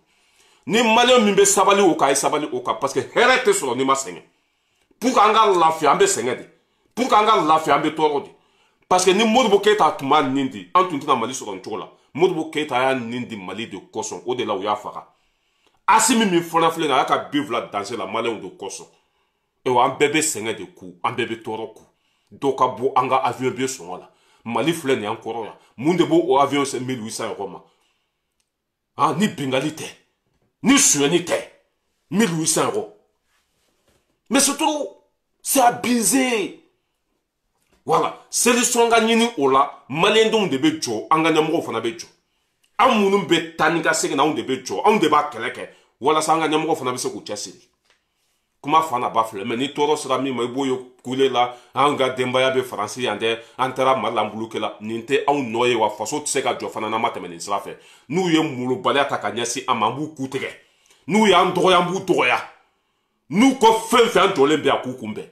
Ni maliyɛn min bɛ sabali o kan, a ye sabali o kan, parce que hɛrɛ tɛ sɔrɔ n'i ma sɛgɛn. Pour que an ka lafiya, an bɛ sɛgɛn de. Pour que an ka lafiya, an bɛ tɔɔrɔ de. Parce que ni Modibo Keyita tun b'a nin di, an tun tɛna Mali sɔrɔ nin cogo la. Modibo Keyita y'a nin di Mali de kosɔn, o de la u y'a faga. Assimi min fana filɛ nin ye, a y'a ka bi fila danse la maliyɛnw de kosɔn. Ewa, an bɛɛ bɛ sɛgɛn de ku, an bɛɛ bɛ tɔɔrɔ ku. Dɔ ka bɔ an ka avion billet sɔngɔ la. Mali filɛ nin ye an kɔrɔ yan, mun de b'o o avion se 1800 yɔrɔ ma? Han, ni bingali tɛ, ni sonyɛni tɛ, 1800 euros, mais c'est trop, c'est abusé. Voilà, solution ka ɲini o la. Maliyɛndenw de bɛ jɔ, an ka ɲɛmɔgɔw fana bɛ jɔ. An minnu bɛ taa ni ka segin na, anw de bɛ jɔ, anw de b'a kɛlɛ kɛ walasa an ka ɲɛmɔgɔw fana bɛ se k'u cɛsiri. Kuma fa na ba filɛ, mais ni tɔɔrɔ sera min ma, i b'o ye kule la. An ka denbaya bɛ Faransi yan dɛ, an taara Mali la, an bolo la. Nin tɛ anw nɔ ye wa. Faso tɛ se ka jɔ fana n'an ma tɛmɛ nin sira fɛ. N'u ye molobaliya ta ka ɲɛsin an ma, an b'u ku tigɛ. N'u y'an dɔgɔya, an b'u dɔgɔya. N'u ko fɛn fɛn, an jɔlen bɛ yan k'u kunbɛn,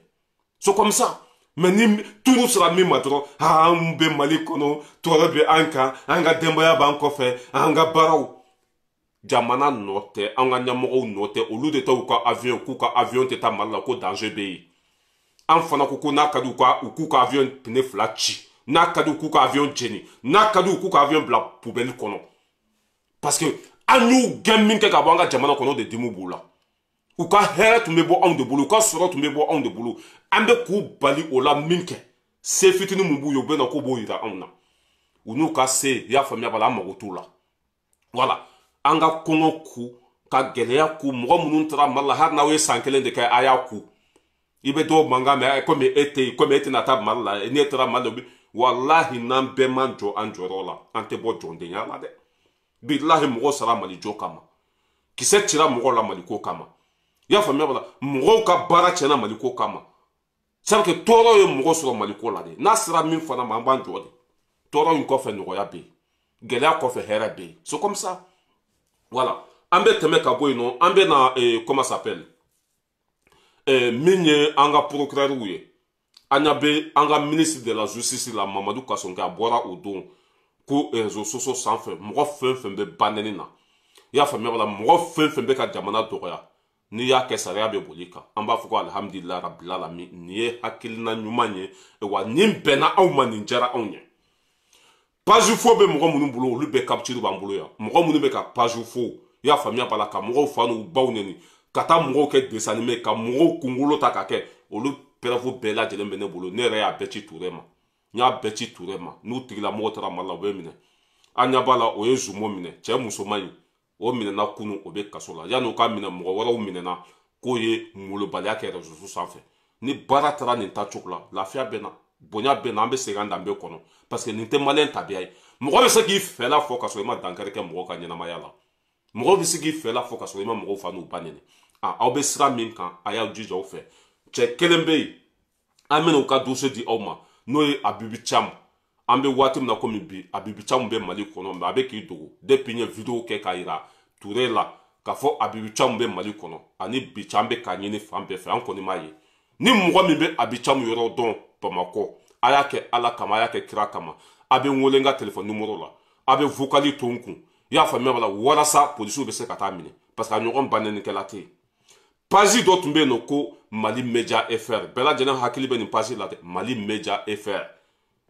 c'est comme ça. Mais ni turu sera min ma dɔrɔn, an bɛ Mali kɔnɔ, tɔɔrɔ bɛ an kan, an ka denbaya b'an kɔfɛ, an ka baaraw, jamana nɔ tɛ, an ka ɲɛmɔgɔw nɔ tɛ. Olu de t'u ka avion, k'u ka avion tɛ taa Mali la, ko danger bɛ yen. An fana ko ko n'a ka di u ka, u k'u ka avion pneu fila ci, n'a ka di u k'u ka avion jeni, n'a ka di u k'u ka avion bila poubelle kɔnɔ, parce que an y'u gɛn min kɛ ka bɔ an ka jamana kɔnɔ, o de dimi b'u la. U ka hɛrɛ tun bɛ bɔ anw de bolo, u ka sɔrɔ tun bɛ bɔ anw de bolo. An bɛ k'u bali o la min kɛ, se fitinin mun b'u ye, u bɛ na k'u b'o yira anw na. U n'u ka se, i y'a faamuya b'a la, an mago t'u la. Voilà, an ka kɔngɔ ku ka gɛlɛya ku. Mɔgɔ minnu taara Mali la, hali n'aw ye san kelen de kɛ, a y'a ku. I bɛ dɔw mankan mɛn komi e tɛ yen, komi e tɛna taa Mali la. N'e taara Mali la, walahi, n'an bɛɛ man jɔ an jɔyɔrɔ la, an tɛ bɔ jɔndenya la dɛ. Bilahi, mɔgɔ sara Mali jɔ kama, kisɛ cira mɔgɔw la Maliko kama, i y'a faamuya b'a la. Mɔgɔw ka baara tiɲɛna Maliko kama. C'est que tɔɔrɔ ye mɔgɔ sɔrɔ Maliko la de. N'a sera min fana ma, an b'an jɔ de. Tɔɔrɔ in kɔfɛ, nɔgɔya bɛ yen. Gɛlɛya kɔfɛ, hɛrɛ bɛ yen, c'est comme ça. Voilà, an bɛ tɛmɛ ka bɔ yen nɔ, an bɛ na comment s'appelle, min ye an ka procureur ye. An ɲa bɛ an ka ministre de la justice la, Mamadou Kassogué, a bɔra o don ko réseaux sociaux sanfɛ, mɔgɔ fɛn fɛn bɛ banɛni na, i y'a faamuya b'a la, mɔgɔ fɛn fɛn bɛ ka jamana dɔgɔya. N'i y'a kɛ sariya bɛ boli kan. An b'a fɔ ko alhamdulilayi rabbil alamin, nin ye hakilina ɲuman ye, wa nin bɛnna anw ma, nin diyara anw ye. Page faux bɛ mɔgɔ minnu bolo, olu bɛɛ capture b'an bolo yan. Mɔgɔ minnu bɛ ka page faux, i y'a faamuya b'a la, ka mɔgɔw fa n'u baw neni, ka taa mɔgɔw kɛ dessin animé, ka mɔgɔw kunkolo ta ka kɛ, olu preuve bɛɛ lajɛlen bɛ ne bolo. Ne yɛrɛ y'a bɛɛ ci Touré ma, n y'a bɛɛ ci Touré ma. N'u tigilamɔgɔ taara Mali la, u bɛ minɛ. An ɲɛ b'a la, o ye Zumo minɛ, cɛ musoman in, o minɛna kunu, o bɛ kaso la. Yanni u ka minɛ, mɔgɔ wɛrɛw minɛna k'o ye molobaliya kɛ réseau sanfɛ. Ni baara taara nin taacogo la, lafiya bɛ na, bonya bɛ na, an bɛ segin an danbe kɔnɔ, parce que nin tɛ maliyɛn tabiya ye. Mɔgɔ bɛ se k'i fɛla fɔ ka sɔrɔ i ma dankari kɛ mɔgɔw ka ɲɛnamaya la. Mɔgɔ bɛ se k'i fɛla fɔ ka sɔrɔ i ma mɔgɔw fa n'u ba neni. Aw bɛ sira min kan, a y'aw jija aw fɛ. Cɛ kelen bɛ yen, an bɛna u ka dossier di aw ma, n'o ye Abibi Thiam. An bɛ waati min na komi bi, Abibi Thiam bɛ Mali kɔnɔ, mais a bɛ k'i dogo. Depuis n ye vidéo kɛ k'a yira Touré la k'a fɔ Abibi Thiam bɛ Mali kɔnɔ, ani bi cɛ an bɛ k'a ɲini fan bɛɛ fɛ, an kɔni m'a ye. Ni mɔgɔ min bɛ Abibi Thiam yɔrɔ dɔn Bamakɔ, a y'a kɛ Ala kama, a y'a kɛ kira kama, a bɛ n wele n ka téléphone numéro la, a bɛ vocal to n kun, i y'a faamuya b'a la, walasa polisiw bɛ se ka taa minɛ, parce que a ɲɔgɔn banɛnikɛla tɛ yen. Page dɔ tun bɛ yen nɔ ko Mali Media FR, bɛɛ lajɛlen hakili bɛ nin page la dɛ, Mali Media FR.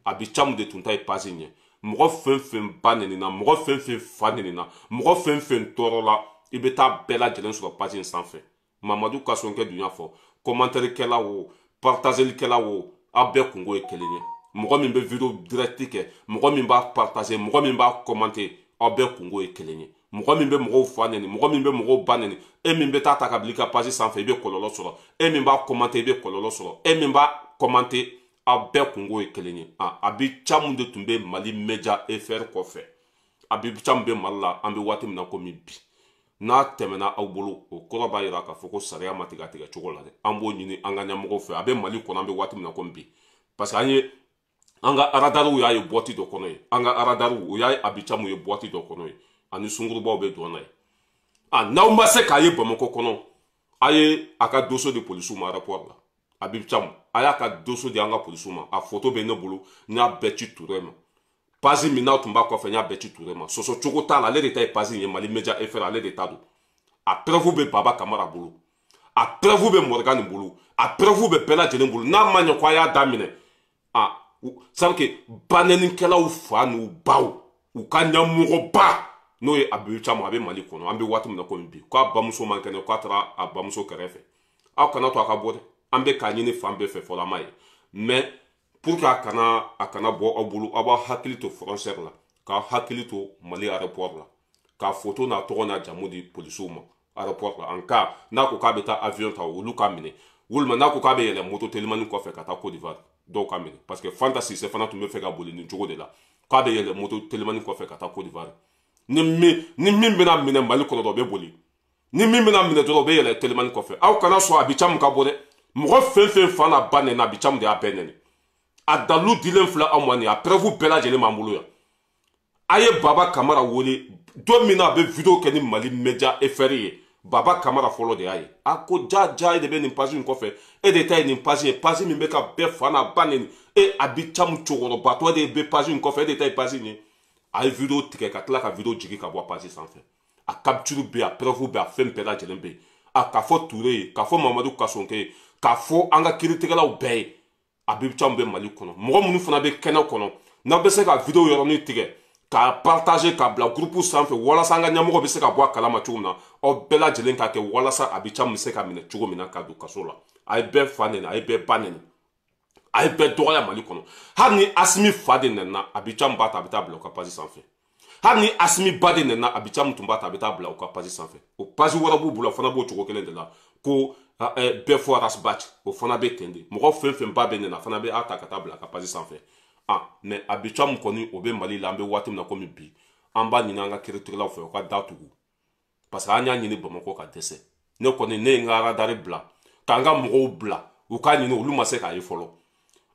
Abibi Thiam de tun ta ye page in ye. Mɔgɔ fɛn fɛn ba nɛnina, mɔgɔ fɛn fɛn fa nɛnina, mɔgɔ fɛn fɛn tɔɔrɔ la, i bɛ taa bɛɛ lajɛlen sɔrɔ page in sanfɛ. Mamadu Kasonkɛ dun y'a fɔ, commentaire kɛla o, partager kɛla o, aw bɛɛ kungo ye kelen ye. Mɔgɔ min bɛ vidéo direct kɛ, mɔgɔ min b'a partager, mɔgɔ min b'a commenter, aw bɛɛ kungo ye kelen ye. Mɔgɔ min bɛ mɔgɔw fa nɛni, mɔgɔ min bɛ mɔgɔw ba nɛni, e min bɛ taa ta ka bila i ka page sanfɛ, i bɛ kɔlɔlɔ sɔrɔ. E min b'a commenter, i bɛ kɔlɔlɔ sɔrɔ. E min b'a commenter, aw bɛɛ kungo ye kelen ye. Abibi Thiam de tun bɛ Mali Media FR kɔfɛ. Abibi Thiam bɛ Mali la, an bɛ waati min na komi bi. N'a tɛmɛna aw bolo, o kɔrɔ b'a jira k'a fɔ ko sariya ma tigɛ a tigɛ cogo la dɛ. An b'o ɲini an ka ɲɛmɔgɔw fɛ. A bɛ Mali kɔnɔ, an bɛ waati min na komi bi, parce que an ye an ka aradariw y'a ye boîte dɔ kɔnɔ ye, an ka aradariw o y'a ye Abibi Thiam ye boîte dɔ kɔnɔ ye, ani sunkurubaw bɛ dɔn na ye. N'aw ma se k'a ye Bamakɔ kɔnɔ, a ye a ka dossier di polisiw ma aéroport la. Abibi Thiam, a y'a ka dossier di an ka polisiw ma, a photo bɛ ne bolo, n y'a bɛɛ ci Touré ma. Page min n'a tun b'a kɔfɛ, n y'a bɛɛ ci Touré ma. Sɔsɔ cogo t'a la, ale de ta ye page in ye, Mali Media FR, ale de ta don. A preuve bɛ Baba Kamara bolo, a preuve bɛ Morgan bolo, a preuve bɛ bɛɛ lajɛlen bolo. N'a ma ɲɛ ko a y'a daminɛ, sabu que banɛnikɛlaw fa n'u baw, u ka ɲɛmɔgɔba n'o ye Abibi Thiam, a bɛ Mali kɔnɔ, an bɛ waati min na komi bi, k'a bamuso man kɛnɛ, k'a taara a bamuso kɛrɛfɛ. Aw kana to a ka bɔ dɛ, an bɛ k'a ɲini fan bɛɛ fɛ fɔlɔ, an m'a ye. Mais pour que a kana bɔ aw bolo, aw b'aw hakili to frontière la, k'aw hakili to Mali aéroport la, k'a photo n'a tɔgɔ n'a jamu di polisiw ma aéroport la. En cas n'a ko k'a bɛ taa avion ta, olu k'a minɛ, walima n'a ko k'a bɛ yɛlɛ moto telimani kɔfɛ ka taa Côte d'Ivoire, dɔw ka minɛ, parce que Fanta Sise fana tun bɛ fɛ ka boli nin cogo de la, k'a bɛ yɛlɛ moto telimani kɔfɛ ka taa Côte d'Ivoire. Ni min bɛna minɛ Mali kɔnɔ dɔrɔn, o bɛ boli. Ni min bɛna minɛ dɔrɔn, o bɛ yɛlɛ telimani kɔfɛ. Aw kana sɔn Abibi Thiam ka bɔ dɛ. Mɔgɔ fɛn fɛn fa n'a ba nɛni, Abibi Thiam de y'a bɛɛ nɛni. A dalilu dilen filɛ aw ma nin, a preuve bɛɛ lajɛlen b'an bolo yan. A ye Baba Kamara wele don min na a bɛ vidéo kɛ ni Mali Media FR ye, Baba Kamara fɔlɔ de y'a ye. A ko ja ja, e de bɛ nin page in kɔfɛ, e de ta ye nin page ye, page min bɛ ka bɛɛ fa n'a ba nɛni, e Abibi Thiam cɛkɔrɔbatɔ de bɛ page in kɔfɛ, e de ta ye page in ye. A ye vidéo tigɛ ka tila ka vidéo jigin ka bɔ page sanfɛ. A capture bɛ yen, a preuve bɛ yen, a fɛn bɛɛ lajɛlen bɛ yen. A k'a fɔ Touré ye, k'a fɔ Mamadu Kasonke ye, k'a fɔ an ka kiiritigɛlaw bɛɛ ye, Abibi Thiam bɛ Mali kɔnɔ. Mɔgɔ minnu fana bɛ kɛnɛ kɔnɔ, n'aw bɛ se ka vidéo yɔrɔnin tigɛ k'a partager k'a bila groupe sanfɛ, walasa an ka ɲɛmɔgɔ bɛ se ka bɔ a kalama cogo min na, aw bɛɛ lajɛlen k'a kɛ walasa Abibi Thiam bɛ se ka minɛ cogo min na ka don kaso la. A ye bɛɛ fa nɛni, a ye bɛɛ ba nɛni, a ye bɛɛ dɔgɔya Mali kɔnɔ. Hali ni Asimi fa de nɛnina, Abibi Thiam b'a ta, a bɛ taa bila u ka page sanfɛ. Hali ni Asimi ba de nɛnina, Abibi Thiam tun b'a ta, a bɛ taa bila u ka page sanfɛ. O page wɛrɛ b'u bolo, o fana b'o cogo kelen de la, ko bɛɛ fɔ Rasbath, o fana bɛ ten de. Mɔgɔ fɛn fɛn ba bɛ nɛnɛ, a fana bɛ a ta ka taa bila a ka page sanfɛ. Mais Abibi Thiam kɔni, o bɛ Mali la, an bɛ waati min na komi bi, an b'a ɲini an ka kiiritigɛlaw fɛ u ka da tugu, parce que an y'a ɲini Bamakɔ ka dɛsɛ. Ne kɔni, ne ye n ka radari bila k'an ka mɔgɔw bila u k'a ɲini, olu ma se k'a ye fɔlɔ.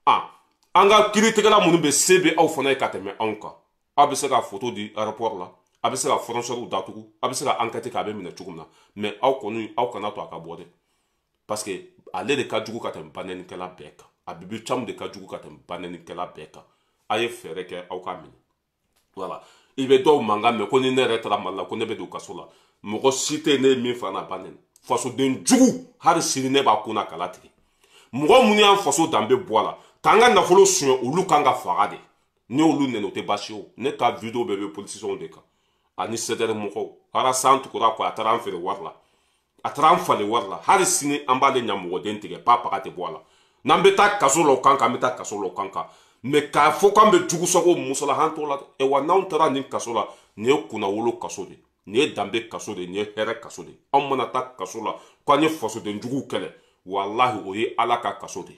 An ka kiiritigɛla minnu bɛ se bɛ aw fana ye ka tɛmɛ anw kan, aw bɛ se ka photo di aéroport la, a bɛ se ka frontière datugu, a bɛ se ka enquête kɛ a bɛ minɛ cogo min na. Mais aw kɔni, aw kana to a ka bɔ dɛ, parce que ale de ka jugu ka tɛmɛ banɛnikɛla bɛɛ kan. Abibi Thiam de ka jugu ka tɛmɛ banɛnikɛla bɛɛ kan. A ye fɛɛrɛ kɛ aw k'a minɛ. Voilà, i bɛ dɔw mankan mɛn ko ni ne yɛrɛ taara Mali la ko ne bɛ don kaso la. Mɔgɔ si tɛ ne ye min fa n'a ba nɛni. Fasoden jugu hali sini ne b'a kunna kala tigɛ. Mɔgɔ minnu y'an faso danbe bɔ a la k'an ka nafolo suɲɛ, olu kan ka faga de. Ni olu nɛnɛ, o tɛ baasi ye o. Ne ka vidéo bɛɛ bɛ politiciens de kan ani CDR mɔgɔw. Alassane tugura kɔ, a taara an feere wari la, a taara an falen wari la. Hali sini an b'ale ɲamɔgɔden tigɛ, pa paga tɛ bɔ a la. N'an bɛ taa kaso la o kan kan, an bɛ taa kaso la o kan kan. Mais k'a fɔ k'an bɛ jugu sago musala, han t'o la dɛ. Wa n'anw taara nin kaso la, nin ye kunnawolo kaso de, nin ye danbe kaso de, nin ye hɛrɛ kaso de. Anw mana taa kaso la k'an ye fasoden juguw kɛlɛ, walahi o ye Ala ka kaso de.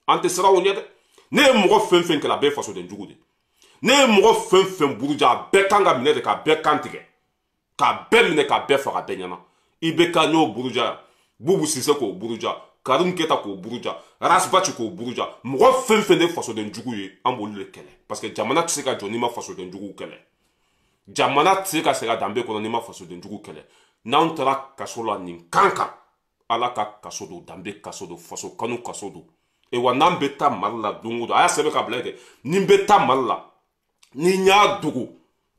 An tɛ siran o ɲɛ dɛ. Ne ye mɔgɔ fɛn fɛn kɛlɛ, a bɛɛ ye fasoden jugu de. Ne ye mɔgɔ fɛn fɛn buruja, a bɛɛ kan ka minɛ de, k'a bɛɛ kan tigɛ, k'a bɛɛ minɛ, k'a bɛɛ faga bɛɛ ɲɛna. IBK n'o buruja, Bubu Sise k'o buruja, Karim Keta k'o buruja, Rasbaci k'o buruja. Mɔgɔ fɛn fɛn de fasoden jugu ye, an b'olu de kɛlɛ. Parce que jamana tɛ se ka jɔ n'i ma fasoden juguw kɛlɛ. Jamana tɛ se ka segin a danbe kɔnɔ n'i ma fasoden jugu kɛlɛ. N'anw taara kaso la nin kan kan, Ala ka kaso don, danbe kaso don, faso kanu kaso don. Wa n'an bɛ taa Mali la don o don, a y'a sɛbɛn ka bila yen dɛ. Ni n bɛ taa Mali la, ni n y'a dogo,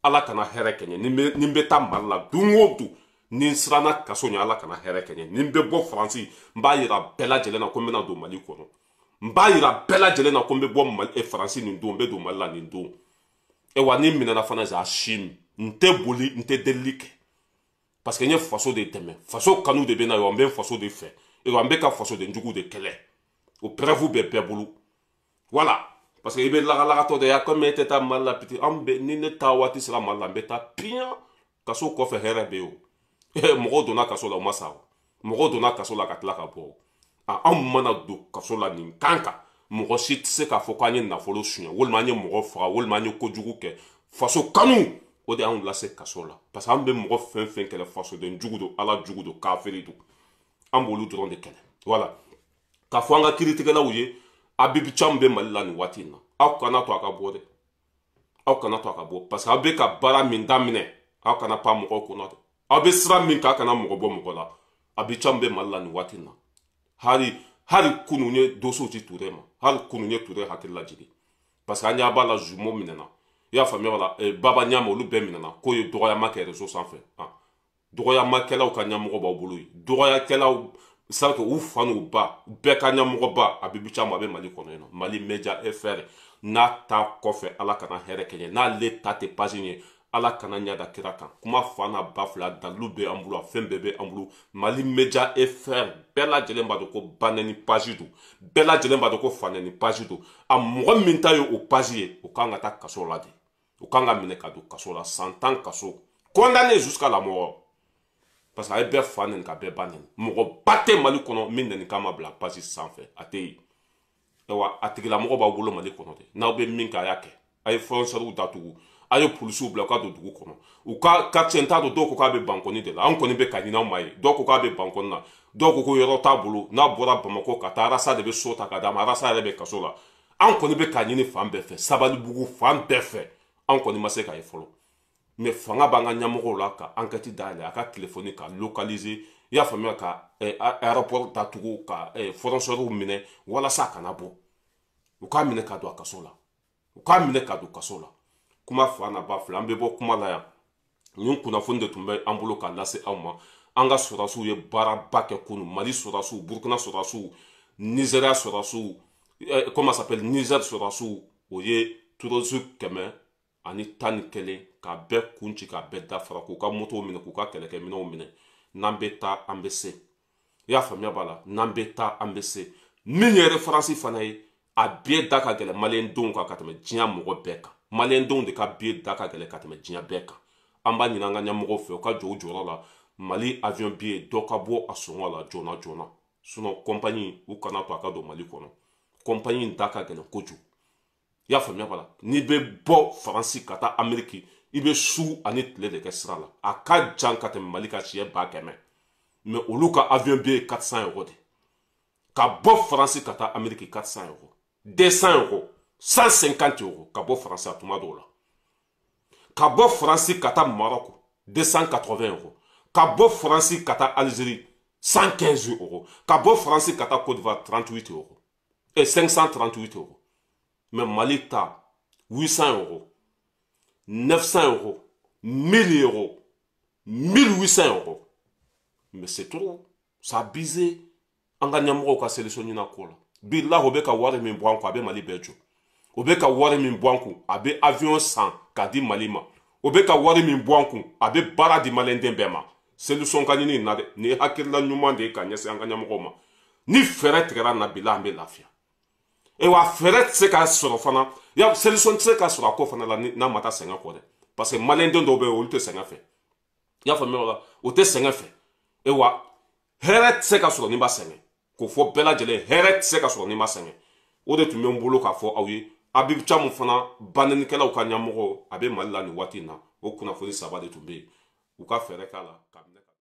Ala kana hɛrɛ kɛ n ye. Ni n bɛ taa Mali la don o don, ni n siranna kaso ɲɛ, Ala kana hɛrɛ kɛ n ye. Ni n bɛ bɔ Faransi, n b'a yira bɛɛ lajɛlen na ko n bɛna don Mali kɔnɔ. N b'a yira bɛɛ lajɛlen na ko n bɛ bɔ Mali Faransi nin don, n bɛ don Mali la nin don. Wa ni n minɛna fana, j'assume. N tɛ boli, n tɛ delili kɛ. Parce que n ye faso de dɛmɛ, faso kanu de bɛ na, wa n bɛ n faso de fɛ, wa n bɛ ka fasoden jugu de kɛlɛ. O preuve bɛ bɛɛ bolo. Voilà. Parce que i bɛ lagalagatɔ de ya, komi e tɛ taa Mali la piti. An bɛ ni ne taa waati sera Mali la, n bɛ taa piyan. Kaso kɔfɛ hɛrɛ bɛ yen o. Mɔgɔw donna kaso la, u ma sa o. Mɔgɔw donna kaso la ka tila ka bɔ o. Anw mana don kaso la nin kan kan, mɔgɔ si tɛ se k'a fɔ k'an ye nafolo suɲɛ, walima an ye mɔgɔ faga, walima an ye kojugu kɛ. Faso kanu, o de y'anw lase kaso la. Parce que an bɛ mɔgɔ fɛn fɛn kɛlɛ, fasoden jugu don, Ala jugu don, kafiri don. An b'olu dɔrɔn de kɛlɛ. Voilà. K'a fɔ an ka kiiritigɛlaw ye, Abibu Camu bɛ Mali la nin waati in na, aw kana to a ka bɔ dɛ. Aw kana to a ka bɔ, parce que aw bɛ ka baara min daminɛ, aw kana pan mɔgɔw kunna dɛ. Aw bɛ sira min kan, aw kana mɔgɔ bɔ mɔgɔ la. Abibu Camu bɛ Mali la nin waati in na. Hali kunun ye dossier ci Ture ma, hali kunun ye Ture hakili lajigin. Parce que an ɲɛ b'a la, Zumo minɛna, i y'a faamuya wala, Baba Ɲama, olu bɛɛ minɛna k'o ye dɔgɔyama kɛ réseau sanfɛ. Dɔgɔyamakɛlaw ka ɲɛmɔgɔ b'aw bolo yen. Dɔgɔyakɛlaw, c'est que u fa n'u ba bɛɛ ka ɲɛmɔgɔba Abibu Camu, a bɛ Mali kɔnɔ yen nɔ. Mali Media FR n'a ta kɔfɛ, Ala kana hɛrɛ kɛ ɲɛ. N'ale ta tɛ page ye, Ala kana ɲɛ da kira kan. Kuma fa n'a ba fila, dalilu bɛ an bolo, a fɛn bɛɛ bɛ an bolo. Mali Media FR, bɛɛ lajɛlen b'a dɔn ko banɛni page don, bɛɛ lajɛlen b'a dɔn ko fanɛni page don. A mɔgɔ min ta ye o page ye, o kan ka taa kaso la de, o kan ka minɛ ka don kaso la, san 10 kaso, condamné jusqu'à la mort. Parce que a ye bɛɛ fa nɛni ka bɛɛ ba nɛni. Mɔgɔ ba tɛ Mali kɔnɔ min nɛni kan ma bila page sanfɛ, a tɛ yen. Ayiwa, a tigilamɔgɔ b'aw bolo Mali kɔnɔ dɛ. N'aw bɛ min kɛ, a y'a kɛ. A ye frontières datugu, a ye polisiw bila u ka don dugu kɔnɔ, u ka quartier. N t'a dɔn, dɔw ko k'a bɛ Bankɔni de la, an kɔni bɛ ka ɲini anw ma ye. Dɔw ko k'a bɛ Bankɔni na, dɔw ko ko yɔrɔ t'a bolo, n'a bɔra Bamakɔ ka taa, Arasa de bɛ so ta ka d'a ma, Arasa yɛrɛ bɛ kaso la. An kɔni bɛ ka ɲini fan bɛɛ fɛ, Sabalibugu fan bɛɛ fɛ, an kɔni ma se k'a ye fɔlɔ. Mais fanga b'an ka ɲɛmɔgɔw la ka enquête dayɛlɛ, a ka téléphone ka localiser, i y'a faamuya, ka aéroport datugu, ka frontières minɛ walasa a kana bɔ. U k'a minɛ ka don a kaso la, u k'a minɛ ka don kaso la. Kuma fa n'a ba fila, an bɛ bɔ kuma la yan. Nin kunnafoni de tun bɛ an bolo k'a lase aw ma. An ka sɔrɔdasiw ye baaraba kɛ kunun. Mali sɔrɔdasiw, Burukina sɔrɔdasiw, Nizeriya sɔrɔdasiw, comment ça s'appelle, Niger sɔrɔdasiw, o ye terroriste 111 k'a bɛɛ kun ci, k'a bɛɛ dafara, k'u ka motow minɛ, k'u ka kɛlɛkɛminɛnw minɛ. N'an bɛ taa, an bɛ se. I y'a faamuya b'a la, n'an bɛ taa, an bɛ se. Min ye référence fana ye, a bɛɛ da ka gɛlɛn maliyɛndenw kan ka tɛmɛ diɲɛ mɔgɔ bɛɛ kan. Maliyɛndenw de ka bɛɛ da ka gɛlɛn ka tɛmɛ diɲɛ bɛɛ kan. An b'a ɲini an ka ɲɛmɔgɔw fɛ, u ka jɔ u jɔyɔrɔ la. Mali avion billet, dɔ ka bɔ a sɔngɔ la joona joona. Sinon compagnie, u kana to a ka don Mali kɔnɔ. Compagnie in da ka gɛlɛn kojugu. I y'a faamuya b'a la, n'i bɛ bɔ Faransi ka taa Amérique, i bɛ su ani tile de kɛ sira la. A ka jan ka tɛmɛ Mali ka siɲɛ 100 000. Mais olu ka avion billet 400 euros de. Ka bɔ Faransi ka taa Amérique, 400 euros, 200 euros, 150 euros ka bɔ Faransi a tuma dɔw la. Ka bɔ Faransi ka taa Maroc, 280 euros. Ka bɔ Faransi ka taa Algérie, 115 euros. Ka bɔ Faransi ka taa Côte d'Ivoire, 38 euros et 538 euros. Mais Mali ta, 800 euros, 900 euros, 1000 euros, 1800 euros. Mais c'est trop. Ça bise an ka ɲɛmɔgɔw ka solution ɲini a ko la. Bilahi, o bɛ ka wari min bɔ an kun, a bɛ Mali bɛɛ jɔ. O bɛ ka wari min bɔ an kun, a bɛ avion san k'a di Mali ma. O bɛ ka wari min bɔ an kun, a bɛ baara di maliyɛnden bɛɛ ma. Solution ka ɲini nin na dɛ. Nin ye hakilila ɲuman de ye ka ɲɛsin an ka ɲɛmɔgɔw ma. Ni fɛɛrɛ tigɛra na, bila an bɛ lafiya. Wa fɛɛrɛ tɛ se ka sɔrɔ fana, ya solution tɛ se ka sɔrɔ a ko fana la n'a ma taa sɛgɛn kɔ dɛ, parce que maliyɛnden dɔw bɛ yen, olu tɛ sɛgɛn fɛ. I y'a faamuya o la, o tɛ sɛgɛn fɛ. Wa hɛrɛ tɛ se ka sɔrɔ n'i ma sɛgɛn. K'o fɔ bɛɛ lajɛlen, hɛrɛ tɛ se ka sɔrɔ n'i ma sɛgɛn. O de tun bɛ n bolo k'a fɔ aw ye. Habib Thiam fana, banɛnikɛlaw ka ɲɛmɔgɔ, a bɛ Mali la nin waati in na. O kunnafoni saba de tun bɛ yen. U ka fɛɛrɛ k'a la.